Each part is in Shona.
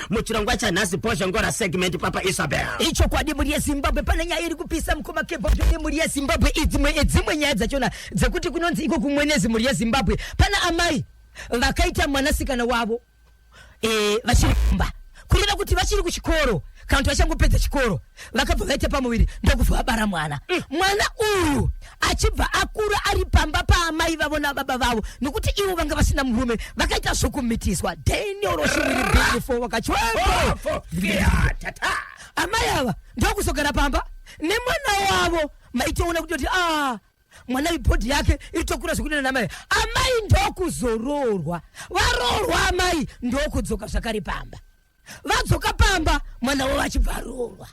Muchirongwa chanhasi, Bhozhongora segment, Papa Isabel. Ichokwadi, mhuri yeZimbabwe, pane nyaya iri kupisa, mukoma Kebobene. Mhuri yeZimbabwe, idzimwe dzimwe nyaya dzachona dzekuti kunonzi iko kuMwenezi, mhuri yeZimbabwe, pana amai vakaita mwanasikana wavo vachiri kumba, kureva kuti vachiri kuchikoro kana kuti vachangopedza chikoro. Vakabva vaita pamuviri, ndokubva vabara mwana. Mwana uyu achibva akura ari pamba paamai vavo nababa vavo, nokuti ivo vanga vasina murume, vakaita zvokumitiswa. Daniel Roshiwiri Bifo wakachweko. Amai ava ndokuzogara pamba nemwana wavo. Maitoona kutoti a mwana ibody yake iri tokura zvekudana namai. Amai ndokuzoroorwa. Varoorwa, amai ndokudzoka zvakare pamba. Vadzoka pamba, mwana wavo achibva aroorwa.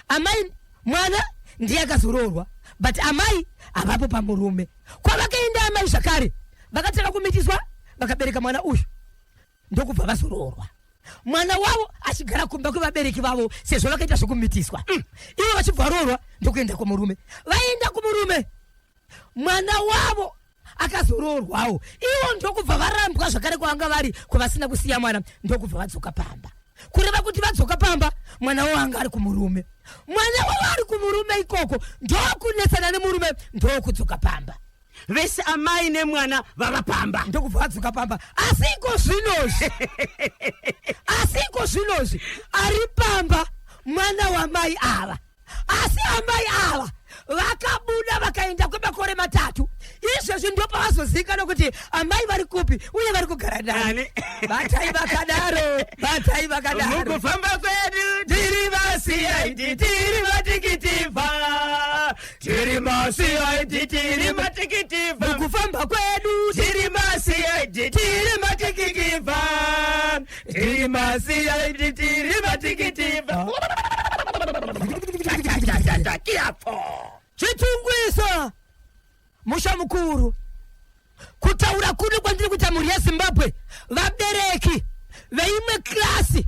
Amai, mwana ndiye akazoroorwa, but amai havapo pamurume. Kwavakaenda amai zvakare vakatanga kumitiswa, vakabereka mwana uyu, ndokubva vazoroorwa, mwana wavo achigara kumba kwevabereki vavo sezvo vakaita zvokumitiswa. Ivo vachibva roorwa, ndokuenda kumurume. Vaenda kumurume, mwana wavo akazoroorwawo, ivo ndokubva varambwa zvakare kwavanga vari kwavasina kusiya mwana, ndokubva vadzoka pamba. Kureva kuti vadzoka pamba, mwana wavo anga ari kumurume. Mwana wavo ari kumurume ikoko, ndokunetsana nemurume, ndokudzoka pamba. Vese amai nemwana vava pamba. Ndokubva vadzoka pamba. Asi iko zvinozvi ari pamba mwana wamai ava, asi amai ava vakabuda vakaenda kwemakore 3. Izvezvi ndopavazozivikanwa kuti amai vari kupi uye vari kugara nani. Batai vakadaro, batai vakadaro. Mukufamba kwedu tiri maCID, tiri matikitivha, tiri maCID, tiri matikitivha. Mukufamba kwedu tiri maCID, tiri matikitivha, tiri maCID, tiri matikitivha. Kiapo. Chitungwiza, musha mukuru, kutaura kuno kwandiri kuita, mhuri yeZimbabwe, vabereki veimwe klasi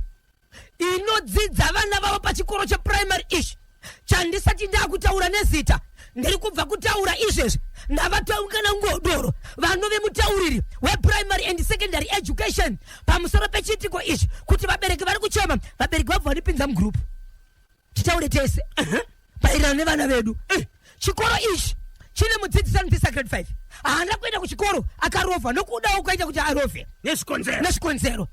inodzidza vana vavo pachikoro chepuraimary ichi chandisati ndakutaura nezita, ndiri kubva kutaura izvezvi navaTaungana Ngodoro, vanove mutauriri weprimary and secondary education, pamusoro pechiitiko ichi, kuti vabereki vari kuchema. Vabereki vabva vandipinza mugroup, titaure tese maererano nevana vedu. Chikoro ichi chine mudzidzisi anodzidzisa grade 5. Haana kuenda kuchikoro, akarovha nokudawo kwaita kuti arovhe nezvikonzero. Nezvikonzero.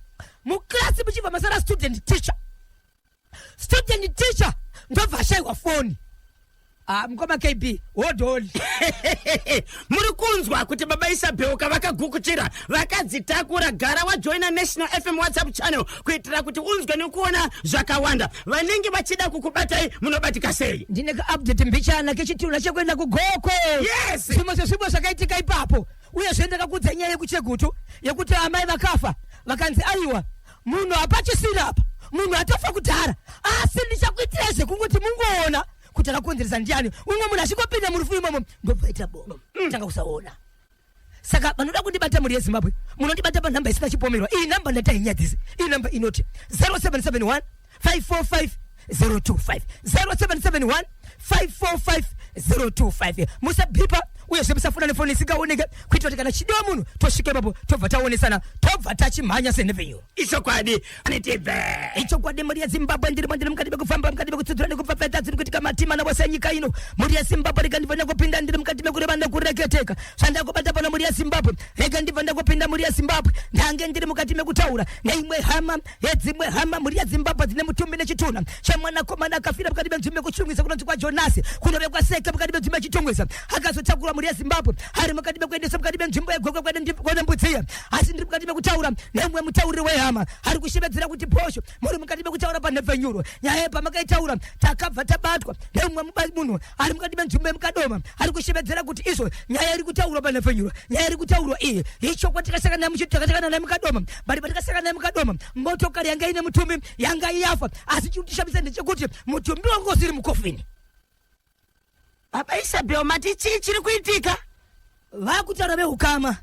Muklasi muchibva masara student teacher. Student teacher ndobva ashayiwa foni. Ah, mukoma KB, hold on. Muri kunzwa kuti baba Isabheuka vakagukuchira, vakadzitakura. Gara wajoina National FM WhatsApp channel kuitira kuti unzwe nekuona zvakawanda. Vanenge vachida kukubatai, munobatika sei? Ndine kaupdate mbichana kechitunha chekuenda kuGokwe. Zvimwe zvezvimwe zvakaitika ipapo. Uyezve ndakakudza nyaya yekuChegutu yekuti amai vakafa, vakanzi aiwa, munhu hapachisina apa, munhu atofa kudhara, asi ndichakuitirai zvekungoti mungoona kuti akakonzeresa ndiani. Umwe munhu achingopinda murufu imomo, ndobva ita bomo, tanga kusaona. Saka vanoda kundibata, mhuri yeZimbabwe, munondibata panhamba isina chipomerwa. Iyi namba ndatainyadzisi. Iyi namba inoti 0771 545 025, 0771 545 025. Musabhipa, uyezve musafona nefoni isingaoneke, kuitira kuti kana chidiwa munhu tosvika ipapo, tobva taonesana, tobva tachimhanya senhepfenyuro. Ichokwadi, anitibve. Ichokwadi, mhuri yeZimbabwe, ndirimo, ndiri mukati mekufamba, mukati mekutsudzura nekupfapfaidza dziri kuitika matima navose enyika ino. Mhuri yeZimbabwe, rega ndibva ndakupinda. Ndiri mukati mekureva nekureketeka zvandakubata pano, mhuri yeZimbabwe. Rega ndibva ndakupinda, mhuri yeZimbabwe. Ndange ndiri mukati mekutaura neimwe hama yedzimwe hama, mhuri yeZimbabwe, dzine mutumbi nechitunha chemwanakomana akafira mukati menzvimbo yekuChitungwiza, kunonzi kwaJonasi, kunovekwa Seke, mukati menzvimbo yeChitungwiza. Akazotakurwa, mhuri yeZimbabwe, ari mukati mekuendesa mukati menzvimbo yeGokwe kwaNembudziya. Asi ndiri mukati mekutaura nemumwe mutauriri wehama ari kushevedzera kuti bhosho. Muri mukati mekutaura panhepfenyuro nyaya yepamakaitaura, takabva tabatwa nemumwe munhu ari mukati menzvimbo yemuKadoma, ari kushevedzera kuti izvo nyaya iri kutaurwa panhepfenyuro, nyaya iri kutaurwa iyi ichokwadi. Tikasangana naye, takasangana naye muKadoma, bari patikasangana naye muKadoma, motokari yanga ine mutumbi yanga yafa, asi chikutishamisa ndechekuti mutumbi wanga usiri mukofini. Baba Isabel, mati chii chiri kuitika? Vakutaura veukama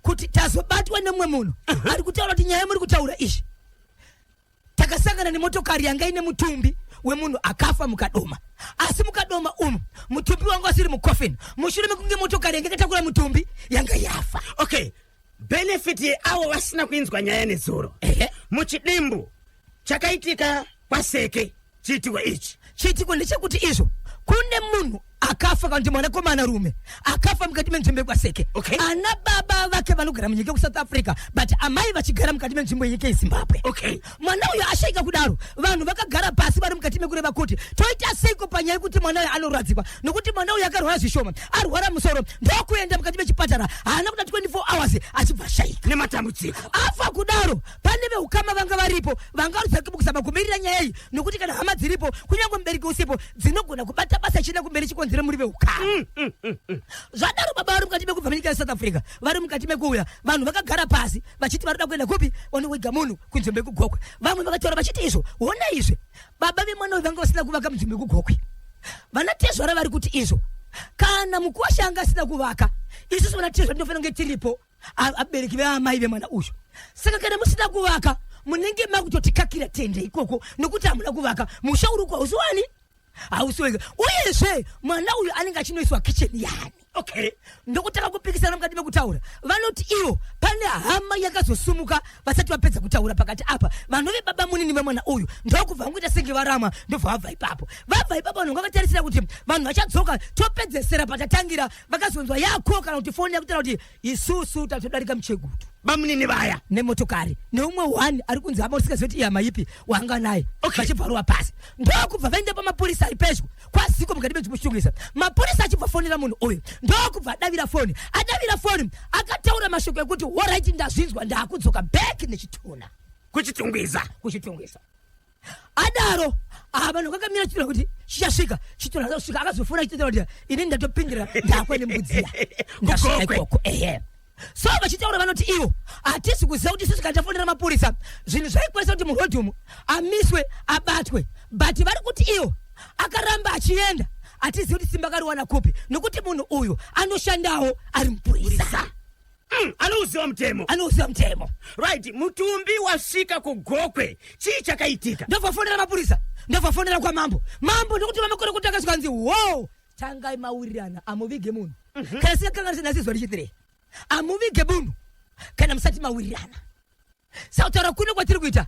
kuti tazobatwa nemumwe munhu ari kutaura kuti nyaya muri kutaura izvi, takasangana nemotokari yanga ine mutumbi wemunhu akafa muKadoma, asi muKadoma umu mutumbi wanga usiri mukofini, mushure mekunge motokari yanga yakatakura mutumbi yanga yafa. Okay. Benefit yeavo vasina kuinzwa nyaya nezuro. Ehe. Muchidimbu chakaitika kwaSeke chiitiko ichi. Chiitiko ndechekuti izvo kune munhu akafa kana kuti mwanakomana rume akafa mukati menzvimbo yekwaSeke. Ana baba vake vanogara munyika yekuSouth Africa, but amai vachigara mukati menzvimbo yenyika yeZimbabwe. Mwana uyu ashaika kudaro, vanhu vakagara pasi vari mukati mekureva kuti toita seiko panyaya yekuti mwana uyu anoradzikwa, nokuti mwana uyu akarwara zvishoma, arwara musoro, ndokuenda mukati mechipatara, haana kuda 24 hours achibva ashaika nematambudziko. Afa kudaro, pane veukama vanga varipo vanga vari kuzama kumirira nyaya iyi, nokuti kana hama dziripo, kunyange mubereki usipo, dzinogona kubata basa chienda kumberi chikonzero muri veukama. Zvadaro, baba vari mukati mekubva munyika yeSouth Africa, vari mukati mekuuya, vanhu vakagara pasi vachiti vari kuda kuenda kupi, vanowiga munhu kunzvimbo yekuGokwe. Vamwe vakataura vachiti izvo, hona izvi, baba vemwana uyu vanga vasina kuvaka munzvimbo yekuGokwe. Vana tezvara vari kuti izvo, kana mukwasha anga asina kuvaka, isusu vana tezvara tinofanira kunge tiripo, abereki veamai vemwana uyu. Saka kana musina kuvaka, munenge makutotikakira tende ikoko, nokuti hamuna kuvaka musha uri uko, hausiwani, hausi wega. Uyezve mwana uyu anenge achinoiswa kicheni yani. Ndokutanga kupikisana mukati mekutaura. Vanoti ivo pane hama yakazosumuka vasati vapedza kutaura pakati apa, vanove baba munini vemwana uyu, ndokubva vangoita senge varamwa, ndobva vabva ipapo. Vabva ipapo, vanhu vakatarisira kuti vanhu vachadzoka topedzesera patatangira. Vakazonzwa yako kana kuti foni yakutaura kuti isusu tatodarika muChegutu. Bamunini vaya. Nemotokari neumwe one ari kunzi hama usingazivi kuti ihama ipi wanga naye. Vachibva rova pasi, ndokubva vaenda pamapurisa ari pedyo kwaziko mukati menzvimbo. Mapurisa achibva fonera munhu uyu, ndokubva adavira foni. Adavira foni, akataura mashoko ekuti, "Alright, ndazvinzwa, ndaakudzoka back nechituna." KuChitungwiza. KuChitungwiza. Adaro, ah, vanhu vakakamira chitunha kuti chichasvika. Chitunha chasvika, akazofona chitaura kuti ini ndatopindira, ndakwa nembudziya, ndasvika KuGokwe. ikoko. Ehe. So vachitaura vanoti ivo hatisi kuziva kuti isusu kana tafonera mapurisa, zvinhu zvaikwanisa kuti murodhi umu amiswe, abatwe, but vari kuti ivo akaramba achienda, hatizivi kuti simba akariwana kupi, nokuti munhu uyu anoshandawo ari mupurisa. Anouziva mutemo. Anouziva mutemo. Right, mutumbi wasvika kuGokwe, chii chakaitika? Ndobva fonera mapurisa, ndobva fonera kwamambo. Mambo ndokuti vamakore kuti akasvika nzi wo, tangai mawirirana, amuvige munhu. Kana singakanganisi, nhasi zuva rechi3, amuvige munhu kana musati mawirirana. Sautaura kuno kwatiri kuita,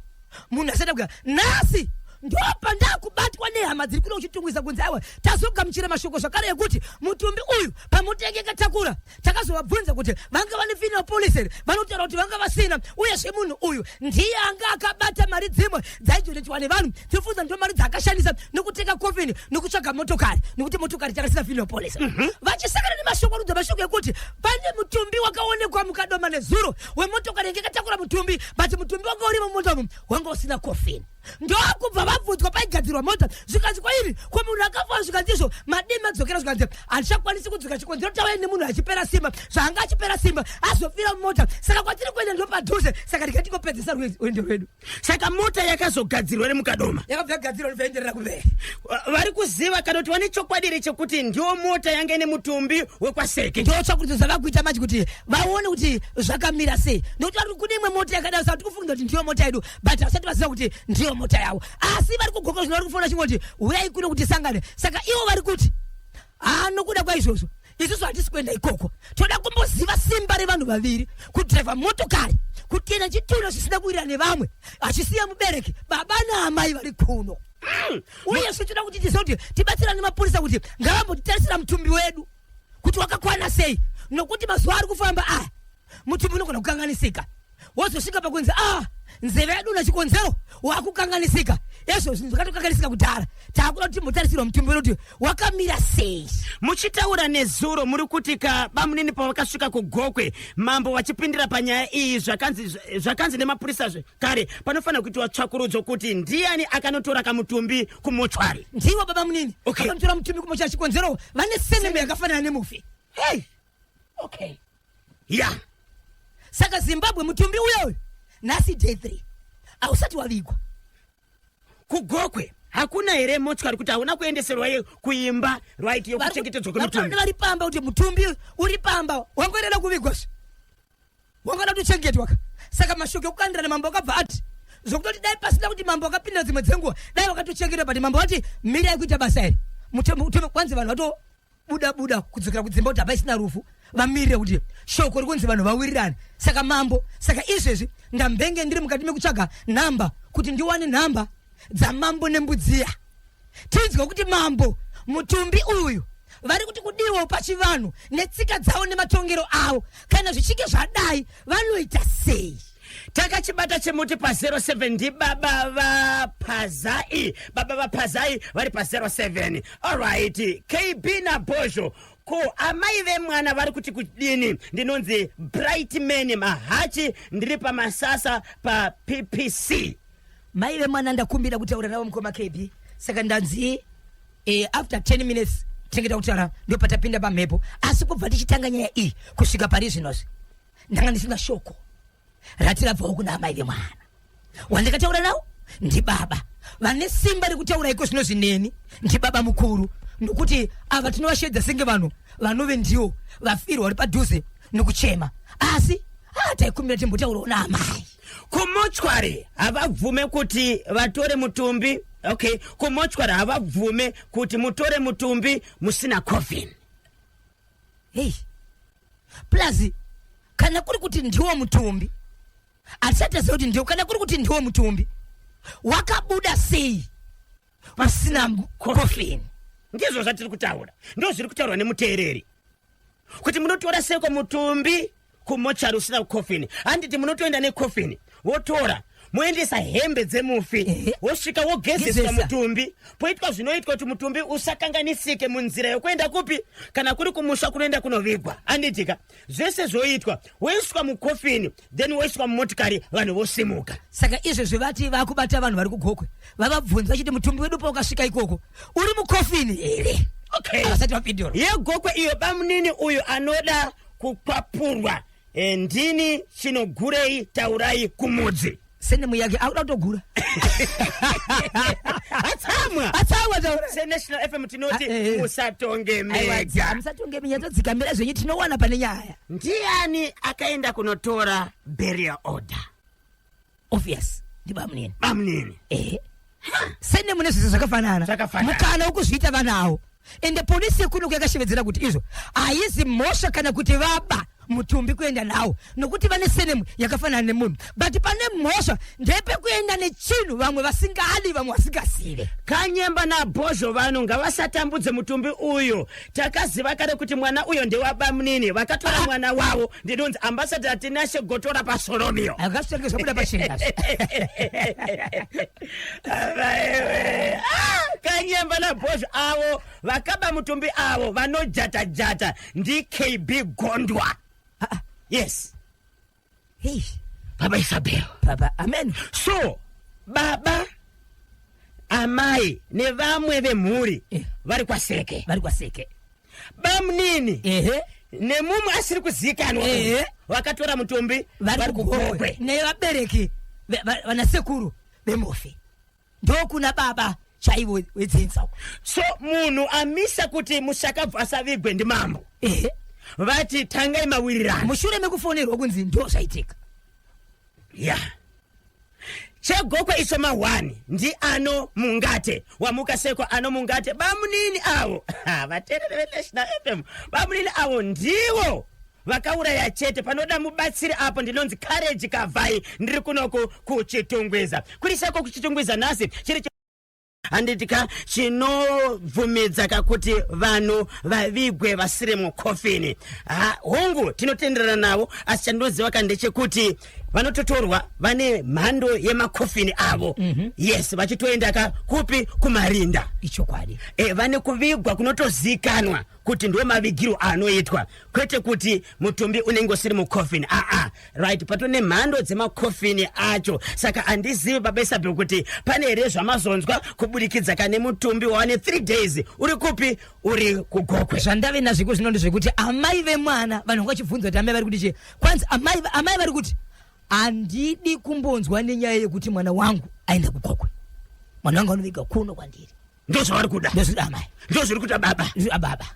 munhu asati akuya nhasi, ndopa ndakubatwa nehama dziri kuno kuChitungwiza kunzi aiwa, tazogamuchira mashoko zvakare ekuti mutumbi uyu pamutenge katakura. Takazovabvunza kuti vanga vane funeral policy here, vanotaura kuti vanga vasina. Uyezve munhu uyu ndiye anga akabata mari dzimwe dzaidonetwa nevanhu, tirifunza ndo mari dzaakashandisa nekutenga kofini nekutsvaga motokari, nekuti motokari takasina funeral policy. Vachisangana nemashoko arudza mashoko ekuti pane mutumbi wakaonekwa muKadoma nezuro wemotokari yange yakatakura mutumbi, but mutumbi wanga uri mumota umu wanga usina kofini. Ndokubva vabvunzwa paigadzirwa mota, zvikanzi kwairi ko munhu akafa? Zvikanzi izvo madii madzokera? Zvikanzi handichakwanisi kudzoka, chikonzero tauya nemunhu achipera simba, zvaanga achipera simba azofira mumota, saka kwatiri kuenda ndo padhuze, saka ndikatingopedzesa rwendo rwedu. Saka mota yakazogadzirwa nemuKadoma? Yakabva yagadzirwa, ndobva kumberi. Vari kuziva kana kuti vane chokwadi here chekuti ndiwo mota yange ine mutumbi wekwaSeke? Ndotsvakurudzo zvavakuita manje kuti vaone kuti zvakamira sei, nokuti vari kune imwe mota yakadaro, saka tikufunga kuti ndiyo mota yedu, but vasati vaziva kuti ndiyo mota yavo. Asi vari kugoka zvino, vari kufona chingoti uyai kuno kuti tisangane. Saka ivo vari kuti haa, nokuda kwaizvozvo isusu hatisi kuenda ikoko, toda kumboziva simba revanhu vaviri kudhiraivha motokari kutenda chitunha zvisina kuwirira nevamwe, achisiya mubereki baba naamai vari kuno. Uyezve toda kuti tizive kuti tibatsirane mapurisa kuti ngavambotitarisira mutumbi wedu kuti wakakwana sei, nokuti mazuva ari kufamba aya mutumbi unogona kukanganisika, wozosvika pakunzi a nzeve yaduna, chikonzero wakukanganisika. Ezvo zvinhu zvakatokanganisika kudhara, taakuda kuti timbotarisirwa mutumbi wedu kuti wakamira sei. Muchitaura nezuro muri kuti ka bamunini pavakasvika kuGokwe, mambo vachipindira panyaya iyi, zvakanzi nemapurisa zvekare panofanira kuitiwa tsvakurudzo kuti ndiani akanotora kamutumbi kumochwari. Ndivo baba munini. Vakanotora mutumbi kumochwari, chikonzero vane surname yakafanana nemufi. Hey. Okay. Ya. Saka Zimbabwe, mutumbi uyoyo nhasi day 3 hausati wavigwa. KuGokwe hakuna here mochwari, kuti hauna kuendeserwa kuimba, right, yokuchengetedzwa kwemutumbi? Vari pamba kuti mutumbi uri pamba wangoerera kuvigwa, wangada kutochengetwa ka. Saka mashoko ekukandirana, mambo akabva ati zvokutoti dai pasina kuti mambo akapinda dzimwe dzenguva, dai vakatochengetwa, but mambo vati mirai kuita basa iri. Kwanzi vanhu vatobuda buda kudzokera kudzimba kuti hapaisina rufu. Vamirire kuti shoko rikunzi vanhu vawirirane. Saka mambo, saka izvezvi ndambenge ndiri mukati mekutsvaga nhamba kuti ndiwane nhamba dzamambo Nembudziya, tinzwe kuti mambo, mutumbi uyu vari kuti kudiwo pachivanhu netsika dzavo nematongero avo, kana zvichinge zvadai vanoita sei? Takachibata chimuti pa07 ndibaba vaPazai. Baba vaPazai vari pa07. Alright, KB naBhozho, ko amai vemwana vari kuti kudini? Ndinonzi Brightman Mahachi, ndiri paMasasa paPPC. Mai vemwana ndakumbira kutaura navo, mukoma KB, saka ndanzi after 10 minutes tinenge takutaura, ndo patapinda pamhepo. Asi kubva tichitanga nyaya iyi kusvika pari zvinozvi, ndanga ndisina shoko rati rabvawo kuna amai vemwana. Wandakataura nawo ndibaba vane simba rekutaura iko zvino zvineni, ndibaba mukuru, nokuti ava tinovashedza senge vanhu vanove ndiwo vafirwa vari padhuze nokuchema. Asi taikumbira timbotaurawo naamai. Kumochwari havabvume kuti vatore mutumbi. Okay, kumochwari havabvume kuti mutore mutumbi musina coffin. Hei, plus kana kuri kuti ndiwo mutumbi, hatisati kuti ndiwo. Kana kuri kuti ndiwo mutumbi, wakabuda sei pasina coffin? Ndizvo zvatiri kutaura, ndo zviri kutaurwa nemuteereri kuti munotora seko mutumbi kumochari usina coffin? Handiti munotoenda necoffin, wotora, moendesa hembe dzemufi, wosvika wogezeswa Gezesa. mutumbi, poitwa zvinoitwa kuti mutumbi usakanganisike munzira yokuenda kupi, kana kuri kumusha kunoenda kunovigwa, handitika? Zvese zvoitwa, woiswa mukofini, then woiswa mumotikari, vanhu vosimuka. Saka izvezvi vati vakubata vanhu vari kuGokwe, vavabvunza vachiti, mutumbi wedu paukasvika ikoko uri mukofini here? Havasati vapindura. YeGokwe iyo, bamunini uyu anoda kukwapurwa. Ndini Chinogurei, taurai kumudzi. Surname yake akuda kutogura. Atsamwa. Atsamwa, taura. SeNational FM tinoti Ah, eh, eh. musatonge Aiwa, mega. Musatonge minyatsodzikamira zvenyu, tinowana pane nyaya. Ndiani akaenda kunotora burial order? Obvious, ndibamunini. Bamunini. Ehe, surname mune zvese zvakafanana. Zvakafanana. Mukana wokuzviita vanawo, ende polisi yekuno yakashevedzera kuti izvo haizi mhosva kana kuti vaba mutumbi kuenda nawo, nokuti vane surname yakafanana nemunhu. But pane mhosva ndepekuenda nechinhu vamwe vasingadi, vamwe vasingazive. Kanyemba naBhozho, vanhu ngavasatambudze mutumbi uyu. Takaziva kare kuti mwana uyo ndewabamunini, vakatora mwana wavo. Ndinonzi Ambassador Tinashe Gotora paSolomio. Akasvenge zvabuda pachena. Avaiwe. Ah, Kanyemba naBhozho avo vakaba mutumbi avo vanojata-jata ndiKB Gondwa. Yes. Hey. Baba Isabel. Baba, amen. So baba, amai nevamwe vemhuri vari kwaSeke. Vari kwaSeke. Bamunini nemumwe asiri kuzivikanwa vakatora mutumbi vari kuGokwe. Nevabereki vanasekuru vemufi, ndokuna baba chaivo wedzinza uko. So munhu amisa kuti mushakabvu asavigwe ndimambo. Vati tangai mawirirano. Mushure mekufonerwa kunzi ndo zvaitika. Ya, cheGokwe icho ma1 ndi ano mungate wamuka seko ano mungate. Bamunini avo, vateereri veNational FM, bamunini avo ndivo vakauraya chete. Panoda mubatsiri apo. Ndinonzi Courage Kavhai, ndiri kunoku kuChitungwiza. Kuri seko kuChitungwiza nhasi chiri, handitika, chinobvumidza kakuti vanhu vavigwe vasiri mukofini. Ha, hongu, tinotenderana navo, asi chandinoziva ka ndechekuti vanototorwa vane mhando yemakofini avo. Yes, vachitoenda ka kupi? Kumarinda. Ichokwadi. Vane kuvigwa kunotozikanwa kuti ndo mavigiro anoitwa, kwete kuti mutumbi unenge usiri mukofini. Aa, right, pato nemhando dzemakofini acho. Saka handizivi, baba Isabel, kuti pane here zvamazonzwa kubudikidza kane mutumbi wawane 3 days uri kupi, uri kuGokwe? Zvandave nazviko zvino ndezvekuti amai vemwana, vanhu vachibvunza kuti amai vari kuti chii, kwanzi amai vari kuti handidi kumbonzwa nenyaya yekuti mwana wangu aenda kuGokwe, mwana wangu anoviga kuno kwandiri. Ndo zvavari kuda. Ndozvida amai. Ndo zviri kuita baba. Ndozvida baba.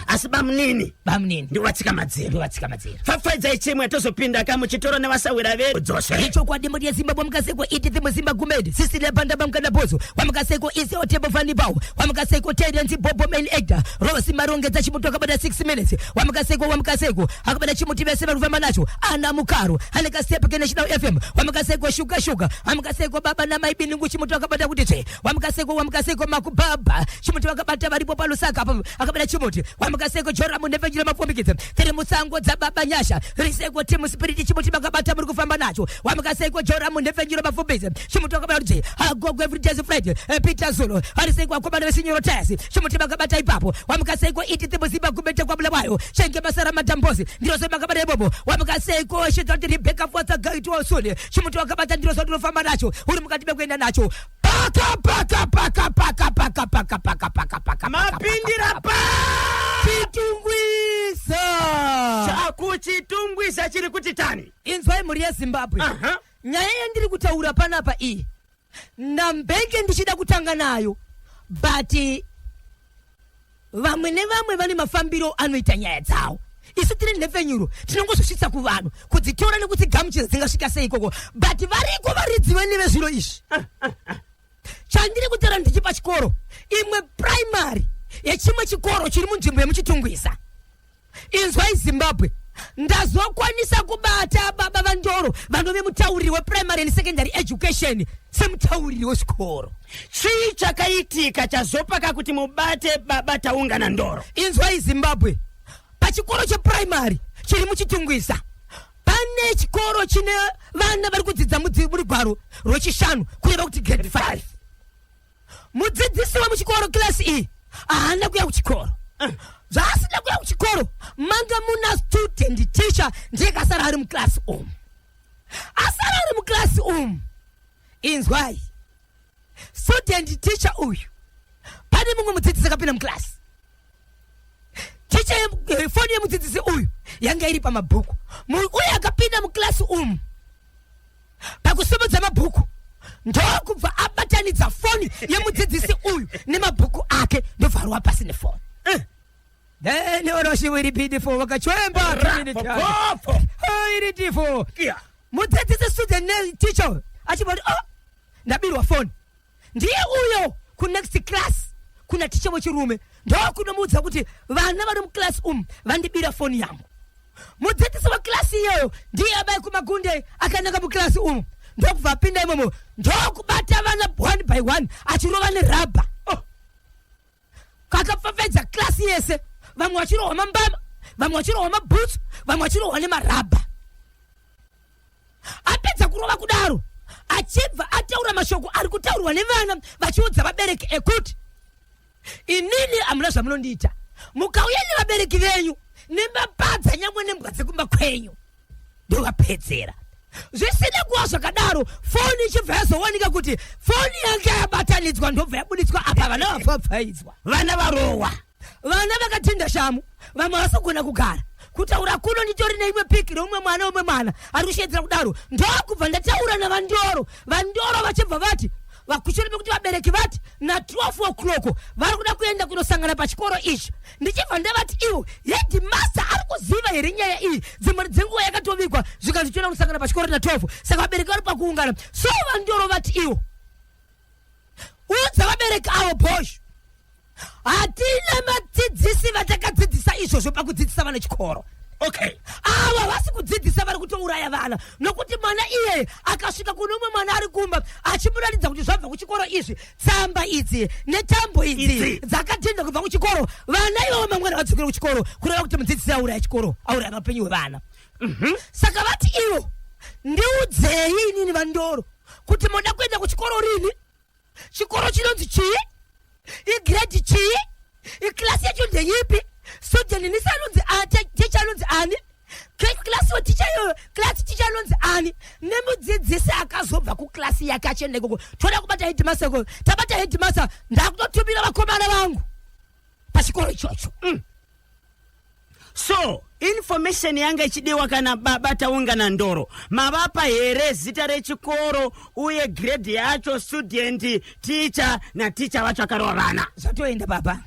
Asi bamunini, Bamunini ndivatsika madziro. Ndovatsika madziro. Pfapfaidzai chimwe, tozopinda kamuchitoro nevasawira vedu dzose. Ichokwadi, mhuri yeZimbabwe. Mukaseko Edith Muzimba Gumedi, Sisilia Bandaba Mukanabozo, wamukaseko Ise Otebo Fanibao, wamukaseko Terence Bobo Main Actor Rosi Marongedza, chimuti akabata 6 minutes. Wamukaseko, wamukaseko akabata chimuti, vese vari kufamba nacho. Ana Mukaro aneka step ke National FM. Wamukaseko Shuga Shuga, wamukaseko baba namai Biningu, chimuti akabata kuti tsve. Wamukaseko, wamukaseko Makubaba, chimuti vakabata varipo paLusaka apo, akabata chimuti. Wamukaseko Joramu Nevenjira Mafumikidze, tiri musango dzababa Nyasha Riseko Team Spirit, chimuti vakabata, muri kufamba nacho. Wamukaseko Joramu Nevenjira Mafumikidze, chimuti vakabata kuti agogo. Every day is Friday. Peter Zulu ariseko, akomana vesinyoro tayasi, chimuti vakabata ipapo. Wamukaseko Edith Muzimba Gumete kwaBulawayo, Shenge Masara Madambozi, ndiro makabata ipopo. Wamukaseko Shedati Rebecca Fotsa Gaitwa Sule, chimuti wakabata, ndiro ndinofamba nacho, uri mukati mekuenda nacho paka paka paka paka paka paka paka paka paka. Mapindira pa Chitungwiza. Chakuchitungwiza chiri kuti tani. Inzwai, mhuri yeZimbabwe. Nyaya yandiri kutaura panapa iyi, ndambenge ndichida kutanga nayo, but vamwe nevamwe vane mafambiro anoita nyaya dzavo. Isu tiri nhepfenyuro, tinongozosvitsa kuvanhu, kudzitora nekudzigamuchira dzingasvika sei ikoko, but variko varidzi vene vezviro izvi. Chandiri kutaura ndichipa chikoro, imwe primary yechimwe chikoro chiri munzvimbo yemuChitungwiza. Inzwai Zimbabwe, ndazokwanisa kubata baba vaNdoro, vanove mutauriri weprimary and secondary education, semutauriri wechikoro. Chii chakaitika chazopaka kuti mubate baba Taungana Ndoro? Inzwai Zimbabwe, pachikoro cheprimary chiri muChitungwiza, pane chikoro chine vana vari kudzidza murugwaro rwechishanu, kureva kuti grade 5. Mudzidzisi wemuchikoro class iyi haana kuya kuchikoro. Zvaasina kuya kuchikoro, manga muna student teacher, ndiye kasara ari muklasi umu. Asara ari muklasi umu, inzwai, student teacher uyu, pane mumwe mudzidzisi akapinda muklasi. Ticha, foni yemudzidzisi uyu yanga iri pamabhuku. Uyu akapinda muklasi umu, pakusimudza mabhuku ndokubva abatanidza foni yemudzidzisi uyu nemabhuku ake, ndobva arova pasi nefoni. Then oroshiwiripidifo wakachwemba. Rapopopo. Iritifo. Mudzidzisi, student teacher achibva kuti, "Oh, ndabirwa foni." Ndiye uyo kunext class kuna ticha wechirume, ndokunomuudza kuti vana vari muklasi umu vandibira foni yangu. Mudzidzisi weklasi iyoyo ndiye abai kumagunde akananga muklasi umu, ndokubva apinda imomo, ndokubata vana one by one achirova nerabha. Oh. Kakapfapfaidza klasi yese, vamwe vachirohwa mambama, vamwe vachirohwa mabhutsu, vamwe vachirohwa nemarabha. Apedza kurova kudaro, achibva ataura mashoko ari kutaurwa nevana vachiudza vabereki ekuti, "Inini hamuna zvamunondiita. Mukauya nevabereki venyu nemapadza, nyangwe nembwa dzekumba kwenyu, ndovapedzera." Zvisina kuva zvakadaro, foni ichibva yazowanika kuti foni yanga yabatanidzwa, ndobva yabuditswa apa vana vapfapfaidzwa. Vana varohwa. Vana vakatinda shamu, vamwe vasogona kugara. Kutaura kuno nditori neimwe piki reumwe mwana, umwe mwana ari kushedzera kudaro. Ndokubva ndataura naVaNdoro. VaNdoro vachibva vati vakushure pekuti vabereki vati na12 o'clock vari kuda kuenda kunosangana pachikoro ichi. Ndichibva ndavati ivo, headmaster ari kuziva here nyaya iyi? Dzimwe dzenguva yakatovigwa, zvikanzi toenda kunosangana pachikoro na12. Saka vabereki vari pakuungana. So VaNdoro vati ivo, udza vabereki avo, Bosho, hatina vadzidzisi vatakadzidzisa izvozvo pakudzidzisa vana chikoro. Ava vasi kudzidzisa, vari kutouraya vana, nokuti mwana iyeye akasvika kune umwe mwana ari kumba achimuratidza kuti zvabva kuchikoro izvi, tsamba idzi netambo idzi Idzi. dzakatenda kubva kuchikoro, vana ivavo mangwana vadzokere kuchikoro, kureva kuti mudzidzisi auraya chikoro, auraya mapenyu hwevana. Saka vati ivo, ndiudzei inini VaNdoro kuti moda kuenda kuchikoro rini, chikoro chinonzi chii, igrade chii, iklasi yacho ndeipi, student nisi anonzi ticha anonzi ani, klasi weticha iyoyo, class teacher anonzi ani, nemudzidzisi akazobva kuklasi yake achienda ikoko. Toda kubata headmaster ikoko. Tabata headmaster, ndakutotumira vakomana vangu pachikoro ichocho. So information yanga ichidiwa kana baba Taungana Ndoro, mavapa here zita rechikoro uye grade yacho, student teacher naticha vacho akarova vana? Zvatoenda, baba.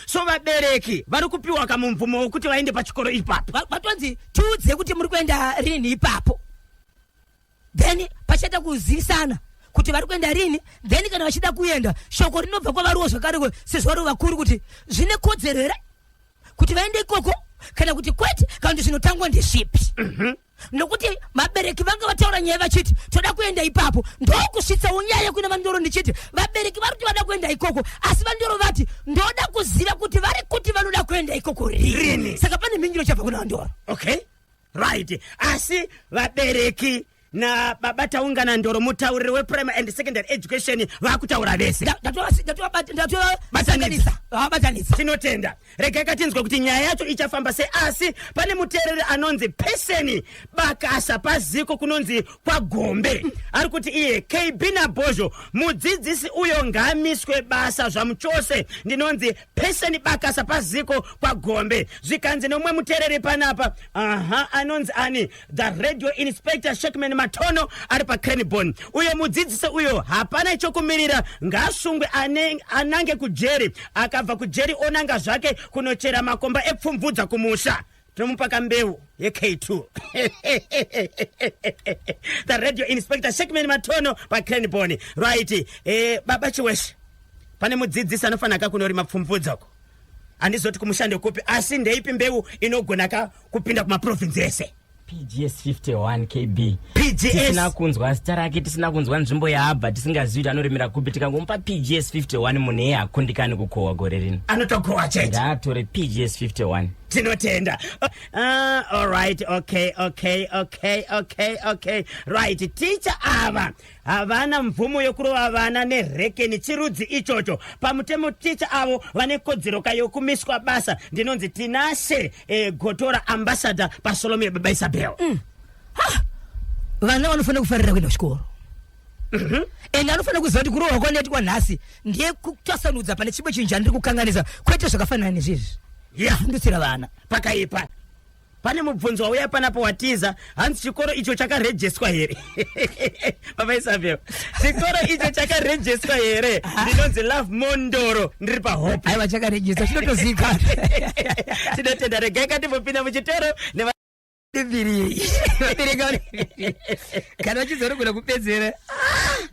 So vabereki vari kupiwa kamumvumo wekuti vaende pachikoro ipapo. Vatonzi tiudze kuti muri kuenda rini ipapo, then pachaita kuzivisana kuti vari kuenda rini. Then kana vachida kuenda, shoko rinobva kwavariwo zvakare sezvo vari vakuru kuti zvine kodzero here kuti vaende ikoko kana kuti kwete, kana kuti zvinotangwa ndezvipi, nokuti vabereki vanga vataura nyaya vachiti toda kuenda ipapo. Ndokusvitsawo nyaya kuna vaNdoro ndichiti vabereki vari kuti vada kuenda ikoko, asi vaNdoro vati ndoda kuziva kuti vari kuti vanoda kuenda ikoko rini. Rini. Saka pane mhinduro chabva kuna vaNdoro. Okay, right. Asi vabereki nababa Taungana Ndoro, mutauriri weprimary and secondary education, vakutaura vese. Ndatovabatanidza. Vabatanidza. Tinotenda. Regai katinzwe kuti nyaya yacho ichafamba sei. Asi pane muteereri anonzi Peseni Bakasa paziko kunonzi kwaGombe, ari kuti iye, "KB naBhozho, mudzidzisi uyo ngaamiswe basa zvamuchose. Ndinonzi Peseni Bakasa paziko kwaGombe." Zvikanzi nomumwe muteereri panapa, aha, anonzi ani, the Radio Inspector Shekman Matono ari paCranborne, uyo mudzidzisi uyo hapana chokumirira, ngaasungwe anange kujeri. Akabva kujeri onanga zvake kunochera makomba epfumvudza kumusha. Tinomupa kambeu yeK2. The Radio Inspector Shekman Matono paCranborne. Right, baba Chiweshe, pane mudzidzisi anofanira ka kunorima pfumvudza uko. Handizoti kumushando kupi, asi ndeipi mbeu inogona ka kupinda kumaprovinsi ese? PGS 51, KB. PGS. Tisina kunzwa zita rake, tisina kunzwa nzvimbo yaabva, tisingazivi kuti anoremera kupi, tikangomupa PGS 51, munhu iyeye hakundikani kukohwa gore rino. Anotokohwa chete. Ngaatore PGS 51. Tinotenda. Alright, okay, right. Ticha ava havana mvumo yokurova vana nerekeni. Chirudzi ichocho pamutemo? Ticha avo vane kodzero ka yokumiswa basa. Ndinonzi Tinashe Gotora Ambassador paSolomia. Baba Isabel. Vana vanofanira kufarira kuenda kuchikoro, ende anofanira kuziva kuti kurohwa kwanoitwa nhasi ndiye kutasanudza pane chimwe chinhu chandiri kukanganisa, kwete zvakafanana nezvizvi. Fundusira vana. Pakaipa. Pane mubvunzo wauya panapo watiza, hanzi chikoro icho chakarejeswa here? Baba Isabel, chikoro icho chakarejeswa here? Ndinonzi Love Mondoro, ndiri paHope. Aiwa, chakarejesa, chinotozivikanwa. Tinotenda. Regai katimbopinda muchitoro mbiri vabereki kana vachizorogona kupedzera.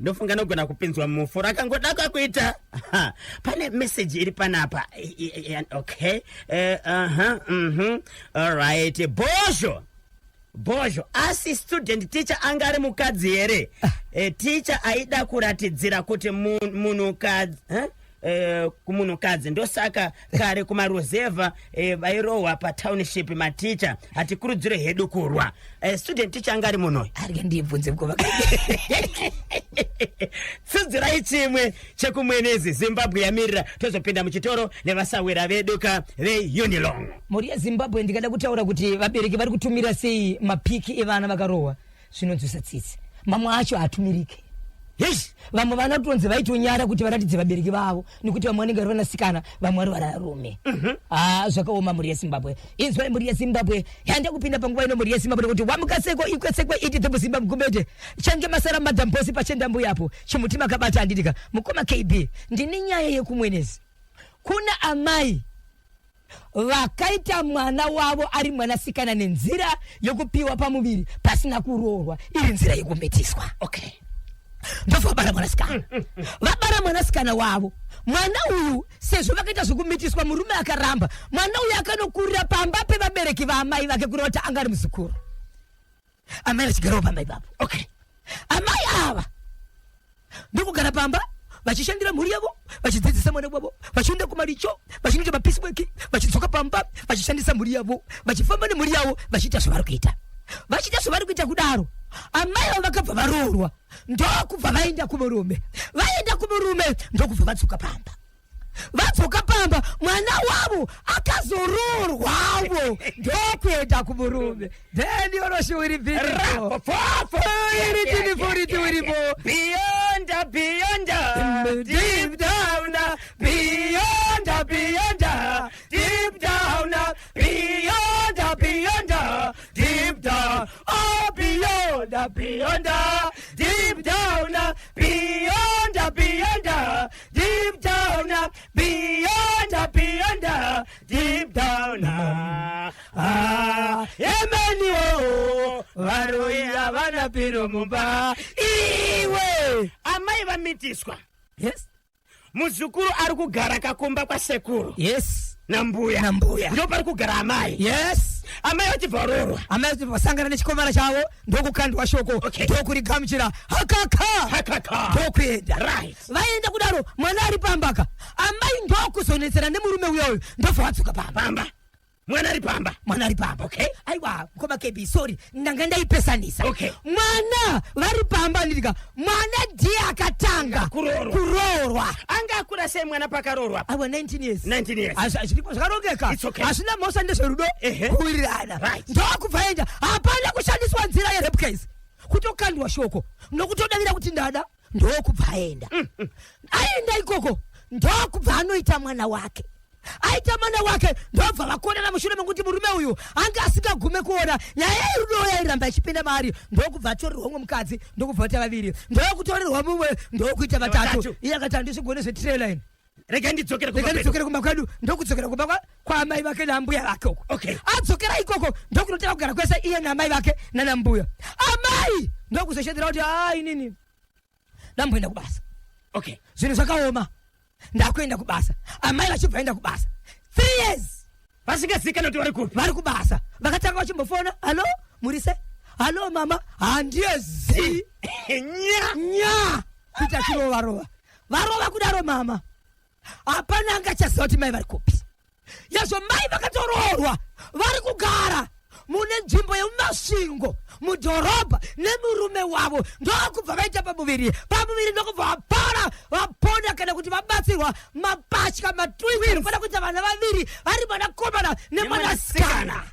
Ndofunga nogona kupinzwa mufu rakangoda kuita. Aha, pane meseji iri panapa. Okay, aha, alright. Bhozho, Bhozho, asi student teacher anga ari mukadzi here? Ticha aida kuratidzira kuti munhukadzi, eh? Kumunhukadzi ndosaka kare kumaruzevha vairohwa patownship maticha. Hatikurudzire hedu kurwa. Student teacher anga ari munhuyu? Arya, ndibvunze mukoma. Tsidzirai chimwe chekuMwenezi. Zimbabwe yamirira. Tozopinda muchitoro nevasawira vedu ka veUnilong. Mhuri yeZimbabwe, ndikada kutaura kuti vabereki vari kutumira sei mapiki evana vakarohwa, zvinonzwisa tsitsi. Mamwe acho haatumirike. Yes. Vamwe vana kutonzi vaitonyara kuti varatidze vabereki vavo, nekuti vamwe vanenge vari vanasikana, vamwe vari vanarume. Ha, zvakaoma, mhuri yeZimbabwe. Inzwai, mhuri yeZimbabwe, yanda kupinda panguva ino, mhuri yeZimbabwe, nekuti wamukasekwa ikwesekwe iti dzemuzimbabwe gumete change masara madhambosi pachendambuyapo chimuti makabata handitika. Mukoma KB, ndine nyaya yekuMwenezi. Kuna amai vakaita mwana wavo ari mwanasikana nenzira yokupiwa pamuviri pasina kuroorwa, iri nzira yekumitiswa. Ndobva vabara mwanasikana. Vabara mwanasikana wavo, mwana uyu, sezvo vakaita zvokumitiswa, murume akaramba, mwana uyu akanokurira pamba pevabereki vaamai vake, kureva kuti anga ari muzukuru, amai vachigarawo pamba ipapo. Amai ava ndokugara pamba vachishandira mhuri yavo, vachidzidzisa mwana wavo, vachienda kumaricho, vachinoita mapiecework, vachidzoka pamba, vachishandisa mhuri yavo, vachifamba nemhuri yavo, vachiita zvavari kuita, vachiita zvavari kuita. Kudaro amai avo vakabva varoorwa, ndokubva vaenda kumurume. Vaenda kumurume, ndokubva vadzoka pamba. Vadzoka pamba, mwana wavo akazoroorwawo, ndokuenda kumurume. Then yoroshiwiri. Beyond, beyond, deep down, beyond, beyond, deep down, beyond, beyond, deep down, oh, beyond, beyond, deep down, beyond, beyond, deep down, beyond, beyond. mapiro mumba iwe. Amai vamitiswa. Yes. Muzukuru ari kugara kakumba kwasekuru. Yes. Nambuya. Nambuya. Ndo pari kugara amai. Yes. Amai vachibva varoorwa. Amai vachibva vasangana nechikomana chavo, ndokukandwa shoko. Okay. Ndokurigamuchira hakaka. Hakaka. Ndokuenda. Right. Vaenda kudaro, mwana ari pambaka, amai ndokuzonetsera nemurume uyoyo, ndobva vadzoka pamba. Pamba. Mwana ari pamba. Mwana ari pamba. Okay. Aiwa, mukoma KB, sorry, ndanga ndaipesanisa. Okay. Mwana vari pamba, ndika mwana ndiye akatanga Kuroorwa. Kuroorwa. Anga akura sei mwana pakaroorwa? Aiwa, 19 years. 19 years. Zviripo zvakarongeka. It's okay. Hazvina mhosva, ndezverudo. Kuwirirana. Ndokubva enda, hapana kushandiswa nzira yerape case, kutokandwa shoko nokutodavira kuti ndada, ndokubva aenda. Aenda ikoko, ndokubva anoita mwana wake. Aita mwana wake, ndobva vakonana mushure mekuti murume uyu anga asingagume kuona nyaya yerudo yairamba ichipinda maari. Ndokubva atorerwa umwe mukadzi, ndokubva vaita vaviri, ndokutorerwa mumwe, ndokuita vatatu. Vatatu. Iye akati, "Handizvigone zvetrailer ini." Rega ndidzokere kumba Rega kwedu. ndidzokere kumba kwedu. Ndokudzokera kumba kwaamai vake naambuya vake uko. Adzokera ikoko, ndokunotanga kugara kwese iye naamai vake nanambuya. Amai ndokuzoshendera kuti, "A, inini ndamboenda kubasa." Zvinhu zvakaoma, ndakuenda kubasa. Amai vachibva enda kubasa, 3 years Vasingazivikani kuti vari kupi. Vari kubasa. Vakatanga vachimbofona, "Hallo, murise? Hallo mama." Handiye zi. Nya. Nya kuita chirova rova, varova kudaro mama, hapana angachaziva kuti mai vari kupi. Yazvo mai vakatoroorwa, vari kugara mune nzvimbo yemuMasvingo mudhorobha nemurume wavo. Ndokubva vaita pamuviri. Pamuviri ndokubva vapora, vapona kana kuti vabatsirwa mapatya, matwins, fana kuita vana vaviri, vari mwanakomana nemwanasikana.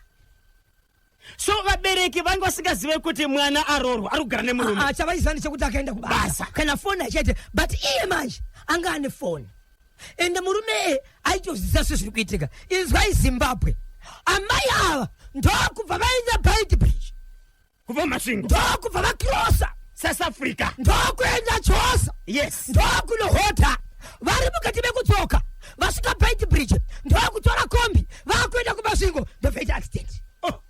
So vabereki vange vasingazive kuti mwana aroorwa, ari kugara nemurume. Ah, chavaiziva ndechekuti akaenda kubasa. Basa. Kana foni achaite, but iye manje anga ane foni, ende murume e aitozivisa sezviri kuitika. Inzwai Zimbabwe, amai ava ndokubva vaenda Beitbridge. Kubva muMasvingo. Ndokubva vakrosa South Africa. Ndokuenda Xhosa. Ndokunohota. Vari mukati mekudzoka, vasvika Beitbridge, ndokutora kombi, vakuenda kuMasvingo, ndobvaita accident. Oh.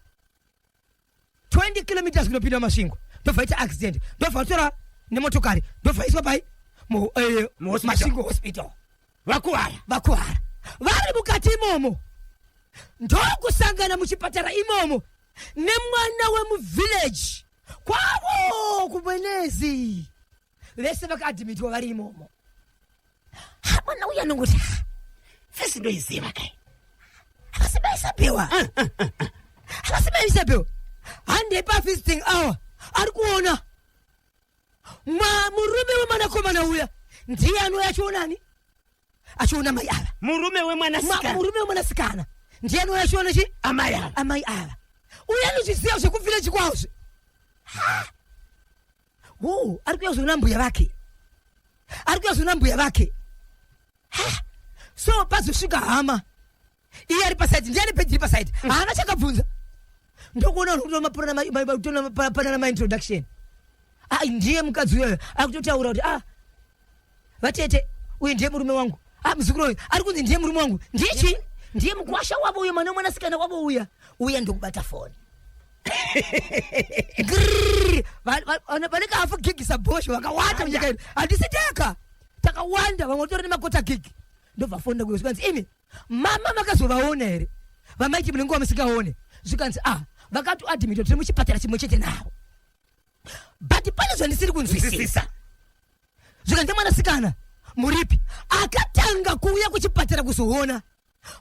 20 kilometers kunopinda Masvingo, ndobvaita accident, ndobva vatora nemotokari, ndobva iswa pai Muhospital. Masvingo Hospital. Vakuwara. Vakuwara. Vari mukati imomo, ndokusangana muchipatara imomo nemwana wemuvillage kwavo kuMwenezi. Vese vakaadhimitwa vari imomo. Ha, mwana uyu anongoti, "Ah, Face ndoiziva kai." Havasi maisapewa, havasi maisapewa. Handei pavisiting hour, ari kuona murume wemwanakomana uya ndiye anouya achionani, achiona mai ava. Murume wemwanasikana. Murume wemwanasikana ndiye anouya achiona chi Amai ava. Amai ava. Uye anozviziva zvekuvillage kwazvo wo, ari kuuya kuzoona mbuya vake, ari kuuya kuzoona mbuya vake. Ha! So pazosvika hama, iye ari paside, ndiani bhedhi iri paside, haana chakabvunza. Ndokuona vanhu maintroduction. Ah, ndiye mukadzi uyoyo akutotaura kuti, "Ah, vatete, uyu ndiye murume wangu. Ah, muzukuru uyu ari kunzi ndiye murume wangu, ndiye chii, ndiye mukwasha wavo uyo, mwana wemwanasikana wavo uya uya." Ndokubata foni. Grrrr. Vanenge hafu gig sabhosho vakawanda munyika ino, handisi teka, takawanda, vamwe vatori nemakota gig. Ndobva foni ndakuyo, zvikanzi, "Imi mama, makazovaona here vamaiti munenge wamusingaone?" Zvikanzi, "Ah, vakatoadhimitwa, tiri muchipatara chimwe chete navo, but pane zvandisiri kunzwisisa." Nzwisisa. Zvikanzi, "Mwanasikana muripi?" Akatanga kuuya kuchipatara kuzoona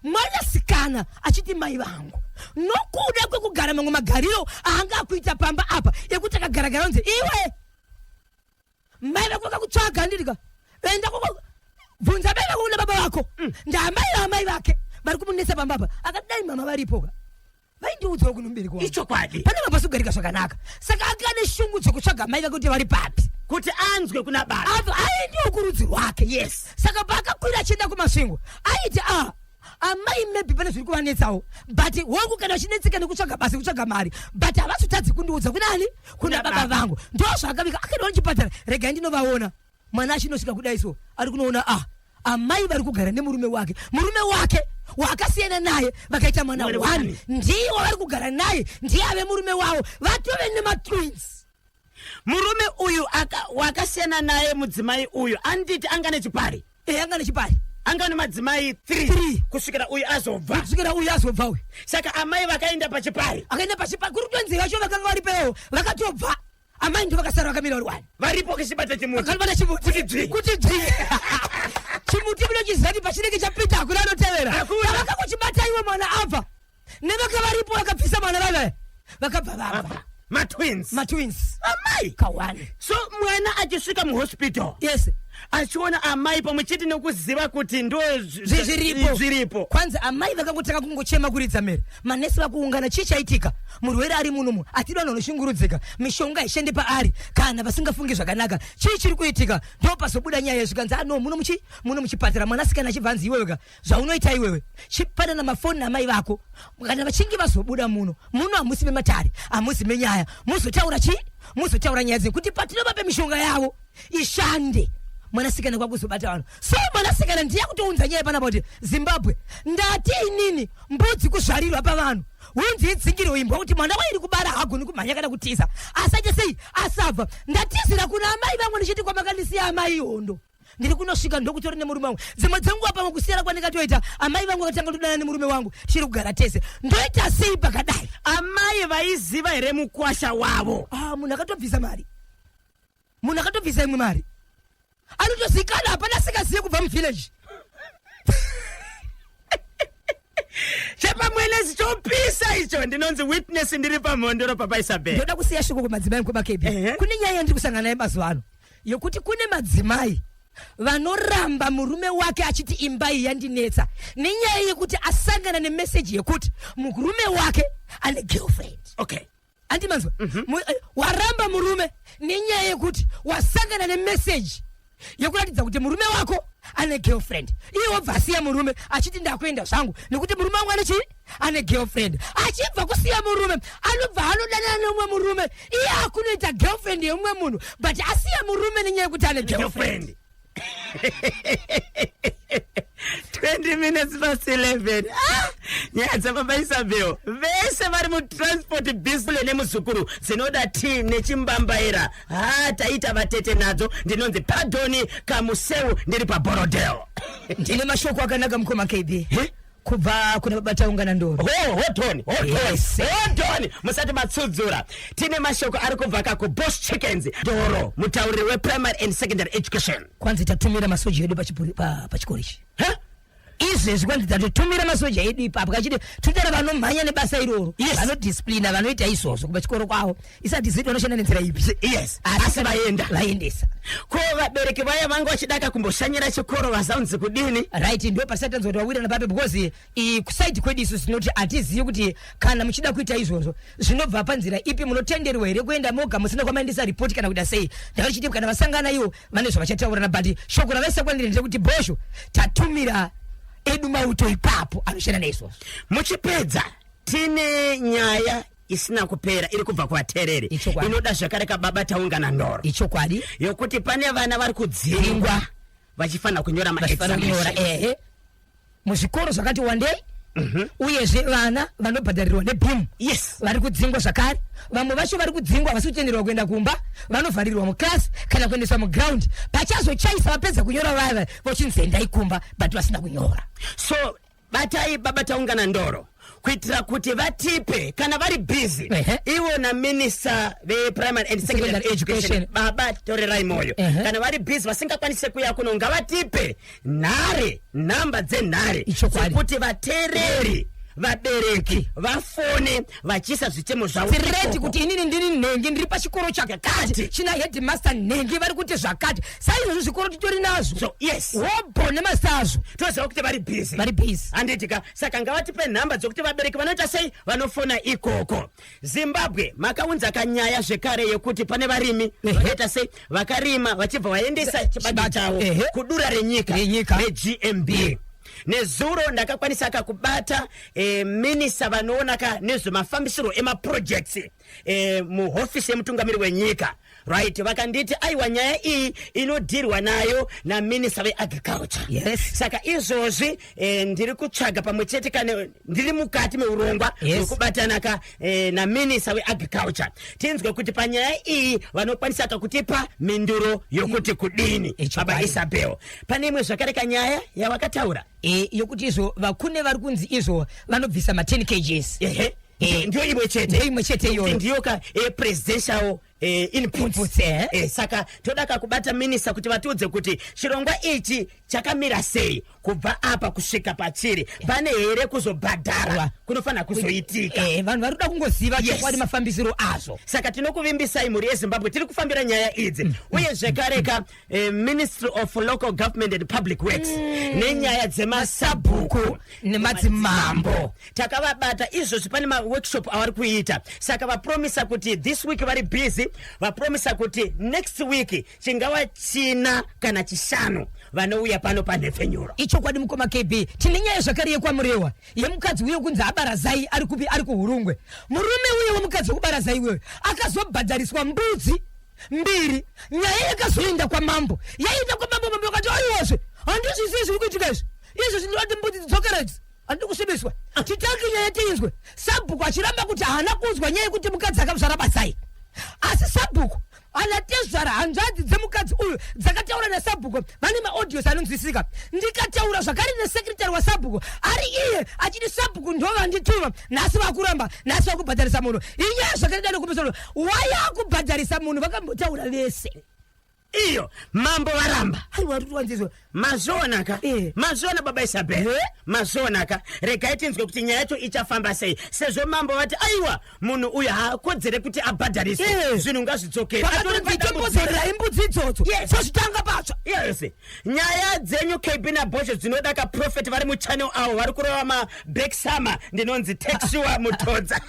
mwanasikana achiti mai vangu, nokuda kwekugara mamwe magariro aanga akuita pamba apa, ekuti akagaragara unzi, "Iwe, mai vako vakakutsvaga, ndirika enda koko bvunza mai vako kuna baba vako." Ndamai vamai vake vari kumunetsa pamba apa. Akati, "Dai mama varipoka, vaindiudzawo kuno mubereki wangu." Ichokwadi. Pane mapasi kugarika zvakanaka. Saka anga ane shungu dzekutsvaga mai vake kuti vari papi. Kuti anzwe kuna baba. Abva aendiwo kurudzi rwake. Saka paakakwira achienda kuMasvingo, aiti, "A, amai maybe pane zviri kuvanetsawo, but hongu, kana vachinetseka nekutsvaga basa, kutsvaga mari, but havazotadzi kundiudza kunani, kuna baba vangu." Ndo zvaakavika. Akaendawo chipatara, regai ndinovaona. Mwana achinosvika kudai, so ari kunoona, ah, amai vari kugara nemurume wake, murume wake waakasiyana naye vakaita mwana Mwana one. one. Ndiye wavari kugara naye, ndiye ave murume wavo, vatove nematwins. Murume uyu wakasiyana naye mudzimai uyu, anditi anga nechipari? E, anga nechipari. Anga nemadzimai 3. Three. Kusvikira uyu azobva. Kusvikira uyu azobva uyu. Saka amai vakaenda pachipari. Akaenda pachipari, kuri kutonzi vacho vakanga varipewo vakatobva, amai ndo vakasara vakamira vari wani. Varipo kuchibata chimuti. Vakanobata chimuti. Kuti dzvi. Kuti dzvi. Chimuti munochiziva kuti pachinenge chapinda hakuna anotevera. Hakuna. Pavakakuchibata iwe mwana abva, nevanga varipo vakabvisa mwana, vava vakabva vabva. Matwins. Matwins. Amai. Kawani. So mwana achisvika muhospital, achiona amai pamwe chete nekuziva kuti ndo Zviripo. Zviripo. Kwanzi amai vakangotanga kungochema, kuridza mhere, manesi vakuungana, chii chaitika? Murwere ari munomu, atidi vanhu vanoshungurudzika, mishonga haishande paari kana vasingafungi zvakanaka, chii chiri kuitika? Ndo pazobuda nyaya zvikanzi ano muno muchi muno muchipatara. Mwanasikana achibva anzi, iweweka zvaunoita iwewe, chipanana mafoni namai vako, kana vachinge vazobuda muno, muno hamusi mematare, hamusi menyaya, muzotaura chii, muzotaura nyaya dzekuti patinovape mishonga yavo ishande. Mwanasikana kwakuzobata vanhu. So mwanasikana ndiye kutounza nyaya panapa kuti Zimbabwe, ndati inini mbudzi kuzvarirwa pavanhu hunzi idzingirwe imbwa kuti mwana wairi kubara hagoni kumhanya kana kutiza, asaite sei, asabva. Ndatizira kuna amai vamwe ndichiti kwamakandisiya amai hondo, ndiri kunosvika ndokutori nemurume wangu. Dzimwe dzenguva pamwe kusiyana kwandingatoita, amai vangu vakatanga kutodana nemurume wangu, tichiri kugara tese. Ndoita sei pakadai? Amai vaiziva here mukwasha wavo? Ah, munhu akatobvisa mari, munhu akatobvisa imwe mari anotozikana, hapana asingazive kubva muvillage. Chepamwenezi chopisa icho. Ndinonzi Witness, ndiri paMhondoro, Papa Isabel. Ndoda kusiya shoko kumadzimai, mukoma KB. Kune nyaya yandiri kusangana naye mazuva ano yekuti kune madzimai vanoramba murume wake achiti imba iyi yandinetsa, nenyaya yekuti asangana nemeseji yekuti murume wake ane girlfriend. Andimanzwa? Waramba murume nenyaya yekuti wasangana nemeseji yekuratidza kuti murume wako ane girlfriend. Iye wobva asiya murume achiti ndakuenda zvangu nekuti murume wangu ane chii, ane girlfriend. Achibva kusiya murume, anobva anodanana nemumwe murume, iye akunoita girlfriend yemumwe munhu, but asiya murume nenyaya yekuti ane girlfriend. Girlfriend. 20 minutes past 11. Ah, nyaya dzapapa Isabel, vese vari mutransport business nemuzukuru, dzinoda tii nechimbambaira. Ha, taita vatete nadzo. Ndinonzi Padoni Kamuseu, ndiri paBorodel. Ndine mashoko akanaka, mukoma KB, He? kubva kuna baba Taungana Ndoro. Hold on, hold on. Yes. Hold on, musati matsudzura, tine mashoko ari kubva kakuBoss Chickens Doro, mutauriri weprimary and secondary education. Kwanzi tatumira masoja edu pachikoro ichi. Huh? Izvezvi kwanzi tatotumira masoja edu ipapo, kachiti tutara vanomhanya nebasa iroro, vanodisciplina, vanoita izvozvo kubachikoro kwavo. Isati ziti vanoshanda nenzira ipi. Yes, asi vaenda. Vaendesa. Ko vabereki vaya vanga vachidaka kumboshanyira chikoro, vazaunzi kudini? Right, ndo pasati tanzwa kuti wawirana papi, because kuside kwedu isu tinoti hatizivi kuti kana muchida kuita izvozvo zvinobva panzira ipi, munotenderwa here kuenda moga musina kwamaendesa ripoti kana kuita sei. Ndakachiti kana vasangana iwo vane zvavachataurana, but shoko ravaisa kwandiri ndekuti bhosho tatumira edu mauto ipapo anoshanda naizvozvo. Muchipedza, tine nyaya isina kupera iri kubva kuvateereri. Ichokwadi. Inoda zvakare kababa Taungana Ndoro. Ichokwadi. Yokuti pane vana vari kudzingwa vachifanira kunyora vachifanira kunyora maexamination. Ehe, muzvikoro zvakati wandei, uyezve vana vanobhadharirwa neBEAM vari kudzingwa zvakare. Vamwe vacho vari kudzingwa havasi kutenderwa kuenda kumba, vanovharirwa muklasi kana kuendeswa muground. Pachazochaisa vapedza kunyora, vava vochinzi endai kumba, but vasina kunyora. So batai baba Taungana Ndoro kuitira kuti vatipe kana vari busy, ivo naminista veprimary and secondary Secondary education, education. baba Torerai Moyo. Kana vari busy vasingakwanisi kuya kuno, ngavatipe nhare, nhamba dzenhare Ichokwadi. dzekuti vateereri, vabereki vafone vachiisa zvichemo zvavo Tireti ikoko. kuti inini ndini nhengi, ndiri pachikoro chakati, china headmaster nhengi, vari kuti zvakati. Saizvozvo zvikoro titori nazvo. So yes, hobho nemasazvo. Toziva kuti vari busy. Vari busy. Handitika? Saka ngavatipe nhamba dzokuti vabereki vanoita sei, vanofona ikoko. Zimbabwe, makaunza kanyaya zvekare yekuti pane varimi vakaita sei, vakarima vachibva vaendesa chibage chavo kudura renyika Renyika. reGMB. Nezuro ndakakwanisa kakubata minista vanoona ka nezvemafambisiro emaprojects muhofisi yemutungamiri wenyika. Right, vakanditi aiwa, nyaya iyi inodhirwa nayo naminista veagriculture. Saka izvozvi ndiri kutsvaga pamwe chete kane ndiri mukati meurongwa hwekubatana ka naminista weagriculture, tinzwe kuti panyaya iyi vanokwanisa ka kutipa mhinduro yokuti kudini. Baba Isabel, pane imwe zvakare kanyaya yavakataura. Yokuti izvo vakune vari kunzi izvo vanobvisa ma10 kgs. Ndiyo imwe chete. Ndiyo imwe chete iyoyo. Ndiyo ka presidential inputs. Inputs. Saka toda kakubata minista kuti vatiudze kuti chirongwa ichi chakamira sei kubva apa kusvika pachiri, pane here kuzobhadhara kunofanira kuzoitika. Vanhu vari kuda kungoziva chokwadi mafambisiro azvo. Saka tinokuvimbisai, mhuri yeZimbabwe, tiri kufambira nyaya idzi. Uye zvekareka Ministry of Local Government and Public Works nenyaya dzemasabhuku nemadzimambo. Takavabata izvozvi, pane maworkshop avari kuita. Saka vapromisa kuti this week vari busy, vapromisa kuti next week, chingava China kana Chishanu, vanouya pano panhepfenyuro. Ichokwadi, mukoma KB. Tine nyaya zvakare yekwaMurewa yemukadzi uye kunzi abara zai ari kupi? Ari kuHurungwe. Murume uye wemukadzi wekubara zai uyoyo akazobhadhariswa mbudzi mbiri. Nyaya yakazoenda kwamambo, yaenda kwamambo, mambo akati, "Aiwazve, handizvizii zviri kuitika izvi. Izvo zvinoda kuti mbudzi dzidzokere idzi, handidi kusvibiswa. Titange nyaya tiinzwe." Sabhuku achiramba kuti haana kunzwa nyaya yekuti mukadzi akazvara bazai, asi sabhuku ana tezvara, hanzvadzi dzemukadzi uyu dzakataura nasabhuku, vane maaudios anonzwisisika. Ndikataura zvakare nesekretary wasabhuku, ari iye achiti sabhuku ndo vandituma. Nhasi vakuramba, nhasi vakubhadharisa munhu. Inyaya zvakare danokumbisano waya kubhadharisa munhu, vakambotaura vese. Iyo mambo varamba. Aiwa, rutiwanzizwa. Mazvionaka. Mazviona, baba Isabel? Mazvionaka. Regai tinzwe kuti nyaya yacho ichafamba sei, sezvo mambo vati aiwa, munhu uyu haakodzere kuti abhadhariswe. Zvinhu ngazvidzokere. Atori padambudziko. Vakatonzi imbudzi idzodzo. Sozvitanga patsva. Yes, nyaya dzenyu KB naBosho dzinoda kaprofeti vari muchannel avo vari kurova maback summer. Ndinonzi Texua Mutodza.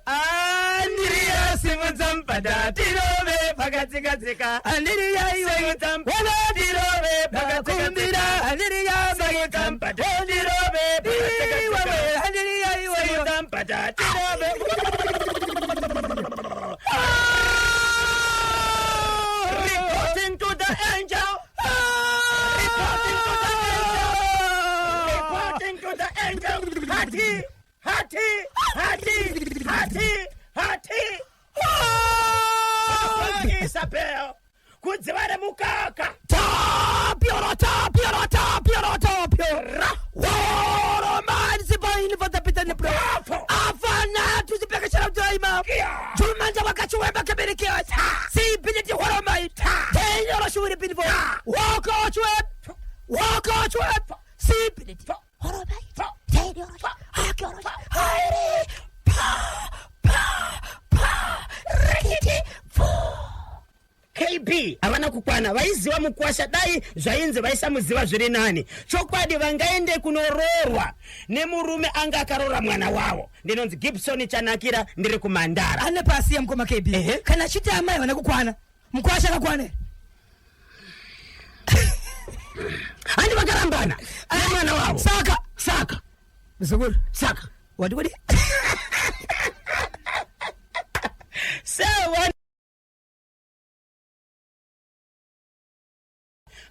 Andiriya, simudza mubhadha tirove pakatsikatsika. Andiriya iwe. Simudza mubhadha tirove pakakumbira. pakatsikatsika. Andiriya. Simudza mubhadha tirove pakatsikatsika. Iwewe andiriya iwe. Simudza mubhadha tirove. Reporting to the angel. Reporting to the angel. Reporting to the angel. Hati, hati, hati, hati, hati. Isabel. Kudziva remukaka. Tapiora, tapiora, tapiora, tapiora. Woro man sipaini for the pitani pro. Afana tusipekeshera utaima. Jumanja wakachiwemba keberekia. Sipiniti horo mai. Tenyoro shuri pinifo. Woko chwep. Woko chwep. Sipiniti. Horo mai. Tenyoro. Akioro. Hairi. Pa. Pa. Pa. Rikiti. Fu. KB havana kukwana, vaiziva mukwasha. Dai zvainzi vaisamuziva zviri nani. Chokwadi vangaende kunoroorwa nemurume anga akaroora mwana wavo. Ndinonzi Gibson Chanakira, ndiri kuMandara. Ane pasi yamukoma KB. Kana achiti amai havana kukwana, mukwasha akakwana here? Handi vakarambana nemwana wavo? Saka Saka muzukuru, saka wati kudi? Sewa.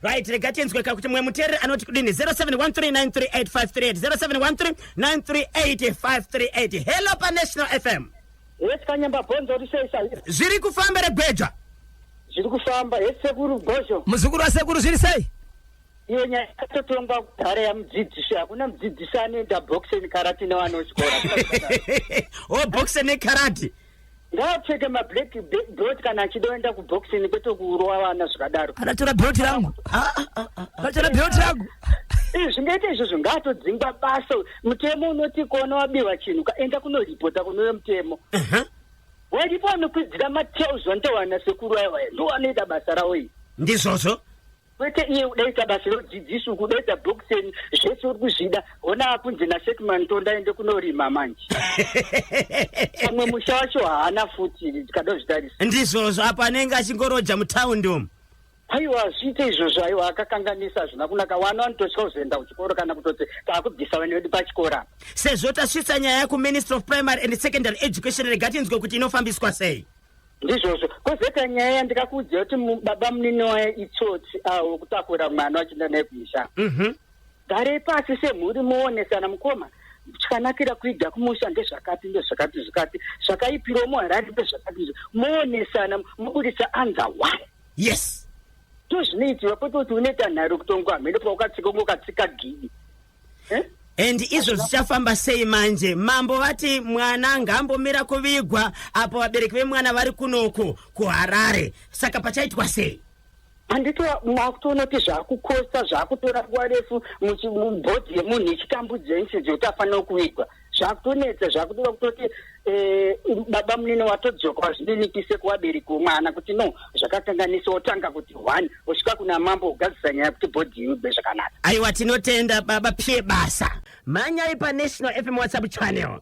Right, rega tinzweka kuti mumwe muteereri anoti kudini. 0713938538, 0713938538. Hello paNational FM. Yes, Kanyamba Bhonzo, uri sei sa? Zviri kufamba regweja. Zviri kufamba. Yes, sekuru Bhozho. Muzukuru wasekuru, zviri sei? Iyo nyaya yakatotongwa kudhara yamudzidzisi. Hakuna mudzidzisi anoenda boxing, karate nevana vechikoro. O, boxe nekarate. Ngaapfeke mablack belt kana achida kuenda kuboxing, kwete kurova vana zvakadaro. Anatora belt rangu, anatora belt rangu. Izvi zvingaita izvozvo, ngaatodzingwa basa. Mutemo unoti kuona wabiwa chinhu, kaenda kunoripota kunouye mutemo waripo, anokwidzira matauzo ndowana sekuru aiwa ndo anoita basa ravo iyi. Ndizvozvo. Kwete iye udaita basa rodzidzisi uku udaita boxing, zvese uri kuzvida. Hona akunzi nasekman tondaende kunorima manje, pamwe musha wacho haana futi, tikada kuzvitarisa. Ndizvozvo, apo anenge achingoroja mutaundi umu. Aiwa, hazviite izvozvo. Aiwa, akakanganisa, hazvina kunaka. Wana vanototya kuzoenda kuchikoro kana kutoti taakubvisa vana vedu pachikoro apa. Sezvo tasvitsa nyaya kuMinistry of Primary and Secondary Education, rega tinzwe kuti inofambiswa sei. Ndizvozvo. Kwozoita nyaya yandikakuudzira kuti baba munini waya itsotsi awo kutakura mwana vachienda naye kumusha. Garei pasi semhuri muonesana, mukoma, chakanakira kuidya kumusha ndezvakati, ndezvakati, zvakati, zvakaipirawo muHarare ndezvakati, moonesana mobudisa answer one. Ndozvinoitiwa, kwete kuti unoita nharo kutongwa hameno paukatsika unge ukatsika gidi. And izvo zvichafamba sei manje? Mambo vati mwana ngaambomira kuvigwa apo vabereki vemwana vari kunoku kuHarare, saka pachaitwa sei? Handiti makutoona kuti zvakukosta, zvakutora nguva refu, body yemunhu ichitambudzwa instead yekuti afanira kuvigwa. Zvakutonetsa, zvakutoda kutoti baba munini watodzoka wazvininipise kuvabereki vomwana kuti no, zvakakanganisa, wotanga kuti one osvika kuna mambo kugadzisa nyaya kuti body iigwe zvakanaka. Aiwa, tinotenda baba Pie basa. Mhanyai paNational FM WhatsApp channel.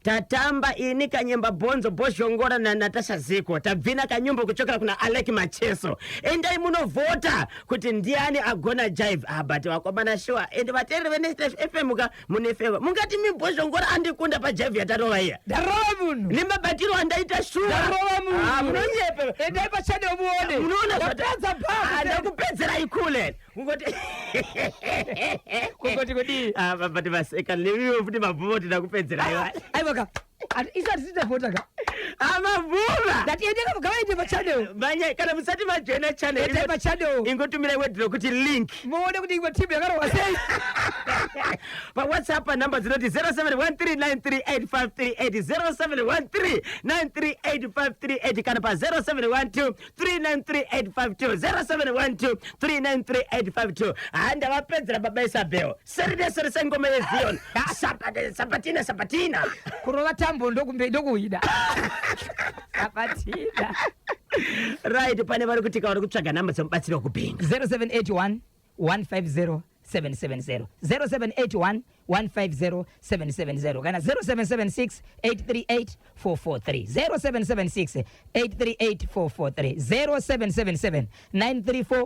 Tatamba ini Kanyemba Bhonzo Bhozhongora naNatasha Ziko, tabvina kanyumbo kuchokera kuna Alec Macheso. Endai munovhota kuti ndiani agona jive. Ah, but vakomana sure, ende vateereri veNational FM ka mune favor. Mungati mibhozhongora andikunda pajive yatarova iya? Ndarova munhu. Nemabatiro andaita sure. Ndarova munhu. Ah, munonyepa. Endai pachannel muone. Munoona. Ndapedza. Ah, ndakupedzerai kule kungoti Kungoti kudii? Ah, but vaseka nemiwo futi mabvuma kuti ndakupedzerai. Aiwa ka, isati titavhota ka. Amabvuma. Ndati endeka, ngavaende pachannel. Manya kana musati majoina channel. Endai pachannel. Ingotumirai word rokuti link. Muone kuti imwe timu yakarohwa sei. PaWhatsApp namba dzinoti 0713938538, 0713938538, kana pa 0712393852, 0712393852. Ha, ndavapedzera baba Isabel seridesere sengoma yeZion. Sapatina, sapatina. Kurova tambo ndokumbe ndokuhwina sapatina. Right, pane vari kutika, vari kutsvaga namba dzemubatsiri wekubhinga. 0781 150 770, 0781 150 770, kana 0776 838 443, 0776 838 443, 0777 934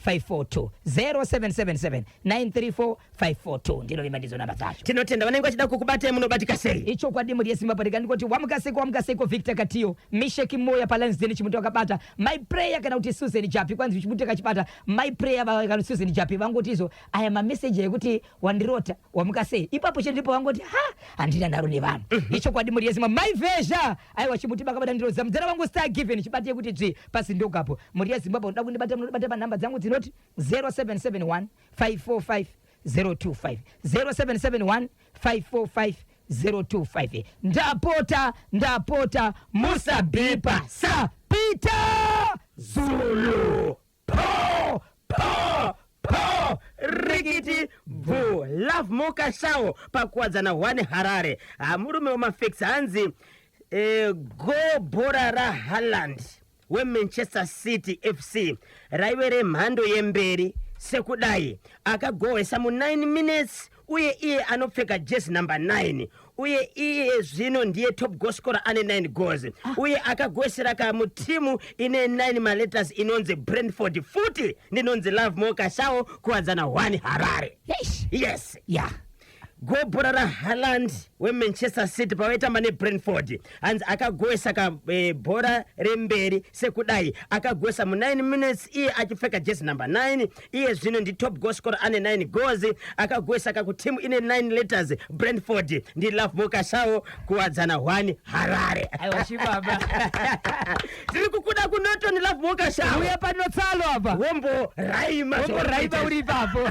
542, 0777 934 542. Ndinovimba ndidzo namba dzacho. Tinotenda. Vanenge vachida kukubatai munobatika sei? Ichokwadi, mhuri yeZimbabwe, ndikandikoti wamukaseko, wamukaseko. Victor Katiyo, Misheki Moya paLansden, chimuti wakabata My Prayer, kana kuti Susan Japi, kwanzi chimuti akachibata My Prayer kana Susan Japi. Vangoti izvo aya mameseji ekuti wandirota wamukasei ipapo chete ndipo vangoti ha, handina nharo nevanhu. Ichokwadi, mhuri yeZimbabwe, Mai Vezha, aiwa, chimuti bakabata ndiroza mudzana vangu Star Given, chibati yekuti dzvi pasi ndogapo. Mhuri yeZimbabwe, unoda kundibata munobata panhamba dzangu dzinoti 0771 545 025, 0771 545 025. Ndapota, ndapota, musabhipa sa Peter Zulu. Po po po, rikiti bvu. Love Mokashawo paKuwadzana 1 Harare. Hamurume wemafix hanzi go bhora raHaaland weManchester City FC raive remhando yemberi sekudai, akagohwesa mu9 minutes, uye iye anopfeka jezi number 9, uye iye zvino ndiye top goalscorer ane 9 goals, uye akagohwesera kamutimu ine 9 maletters inonzi Brentford futi. Ndinonzi Love Mokashawo, Kuwadzana 1 Harare. Eish. Yes. Ya. Gobhora raHaaland weManchester City pavaitamba neBrentford, hanzi akagoesa bhora remberi sekudai, akagoesa mu9 minutes, iye achipfeka jezi number 9, iye zvino nditop goalscorer ane 9 goals, akagoesa kakutimu ine 9 letters Brentford. Ndi Love Mokashawo, Kuwadzana 1 Harare. Aiwa, chibaba. Tiri kukuda kuNorton, Love Mokashawo. Uya panotsalo apa. Wombo raima. Wombo raima uri ipapo.